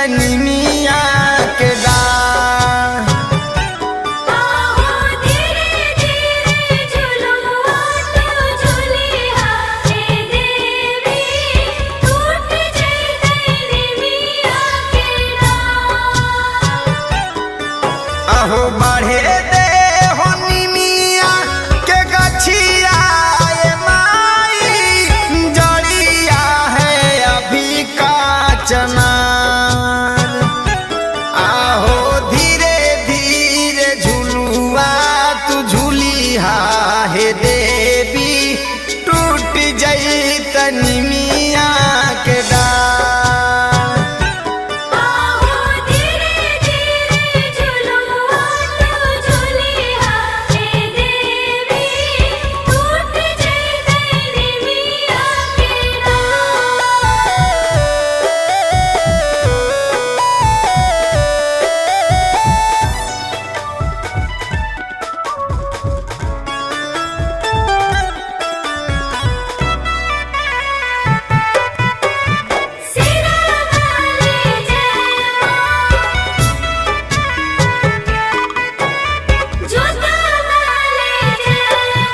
तनी मिया के डार। आहो धीरे धीरे झुलुआ तू झूलिहा हे देवी टूट जैतै निमिया के डार। अहो बढ़े दे हो निमिया के गछिया ए माई जड़िया है अभी काचनार। आहो धीरे धीरे झुलुआ तू झूलिहा हे देवी टूट जैतनी मिया के डार। आहो धीरे धीरे झुलुआ तू झूलिहा हे देवी टूट जैतै निमिया के डार। सिरा वाले जय मां, जोता वाले जय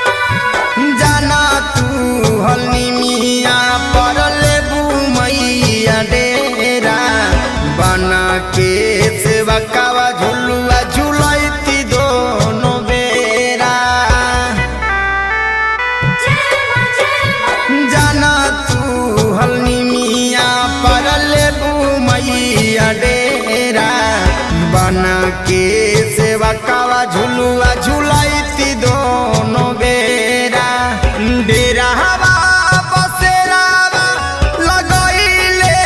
मां। जाना तू हलनी मिया पर लेबू मैया डेरा बना के सेवकावा झुलुआ झुलैती दोनों बेरा। जय मां जय मां जाना तू हलनी मिया पर लेबू मैया डेरा बना के सेवकावा झुलुआ झुलैती दोनों बेरा। डेरावा बसेरावा लगैले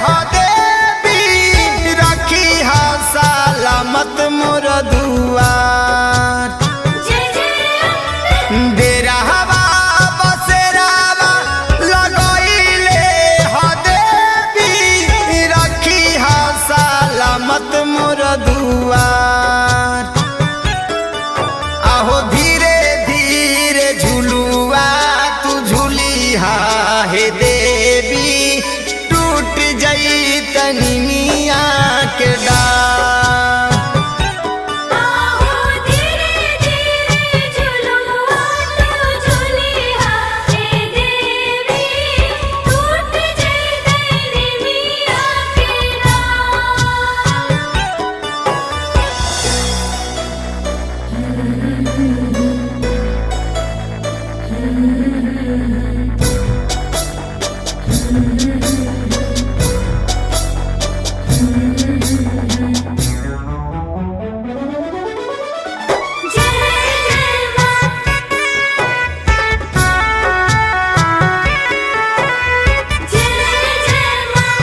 ह देवी रखी ह सलामत मोर दुआर। जय जय अम्बे डेरावा बसेरावा लगैले ह देवी रखी ह सलामत मोर दुआर। आहो धीरे धीरे झुलुआ तू झूलिहा हे देवी टूट जैतनी मिया के डार। आहो धीरे धीरे झुलुआ तू झूलिहा हे देवी टूट जैतै निमिया के डार। जय जय मां, जय जय मां।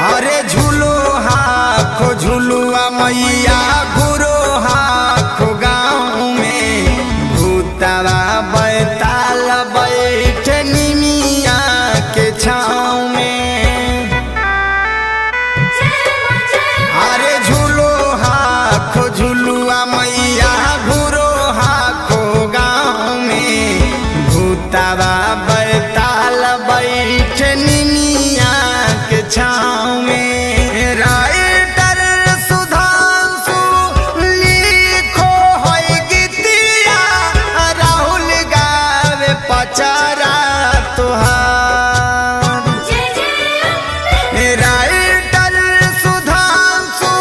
अरे झूलो हाखो झुलुआ मैया घुरो हाखो गाँव में भूतवा बैताल बैठ निमिया के छाँव में। जय मां जय मां अरे झूलो हाखो झुलुआ मैया घुरो हाखो गाँव में भूतवा बैताल बैठ निमिया के छाँव में। राइटर सुधांशु लिखो है गीतिया राहुल गावे पचारा तोहार। जय जय अम्बे राइटर सुधांशु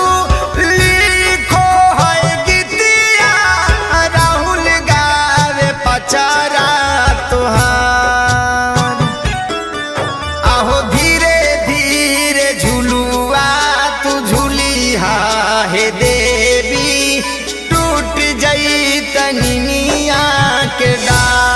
लिखो है गीतिया राहुल गावे पचारा तोहार। आहो धीरे धीरे झुलुआ तू झूलिहा हे देवी टूट जैतनी मिया के डार।